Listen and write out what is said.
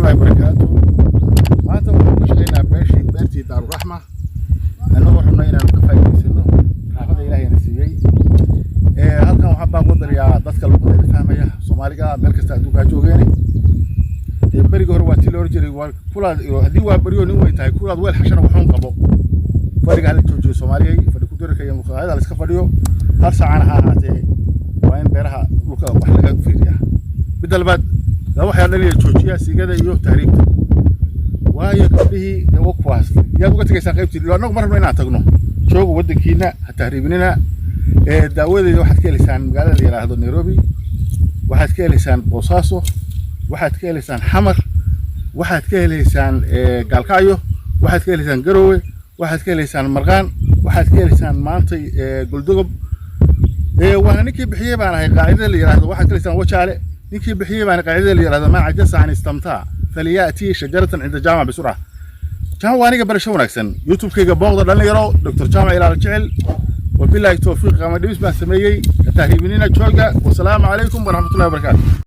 Waraxmatullaahi wabarakaatu. Maanta waxaan ka shaqaynaa beeshii beertii Daaruraxma, annagoo rabna inaanu ka faa'iidaysano raxmada Ilaahayna siiyey. Halkan waxaan baan ku darayaa dadka luqadeeda fahmaya Soomaaliga meel kasta adduunka ha joogeene. Dee berigii hore waa tii la oran jiray, waa kulaad haddii waa beryo nin weyn tahay, kulaad weel xashana waxuun qabo. Fadhiga hala joojiyo Soomaaliyay, fadhi ku dirarka iyo muqaayada la iska fadhiyo hal saacana ha ahaatee, waa in beeraha dhulka wax laga fiiriyaa. Midda labaad, laba waxyaa dhaliya joojiya: siigada iyo tahriibta. Waayo gabdhihii dee waa kuwaas, yaad uga tegaysaa qaybtii? Annagu ma rabno inaan tagno. Jooga waddankiina, ha tahriibinina. Daawadeeda waxaad ka helaysaan magaalada la yidhaahdo Nairobi, waxaad ka helaysaan Boosaaso, waxaad ka helaysaan Xamar, waxaad ka helaysaan Gaalkacyo, waxaad ka helaysaan Garowe, waxaad ka helaysaan Marqaan, waxaad ka helaysaan maantay Goldogob. Waana ninkii bixiyey baan ahay qaacidada la yidhaahdo. Waxaad ka helaysaan Wajaale. Ninkii bixiyey baan qaacidada la yidhahdo: "Man cajasa can istamtaa falyaati shajaratan cinda jaamac bisurca." Jaamac waa aniga. Barasho wanaagsan. YouTube-kayga booqda, dhalinyaro, Dr. Jaamac Ilaal Jecel. Wabilaahi towfiiq. Qama dhibis baan sameeyey. Tahriibinina, jooga. Wasalaamu calaykum waraxmatullahi wabarakaatu.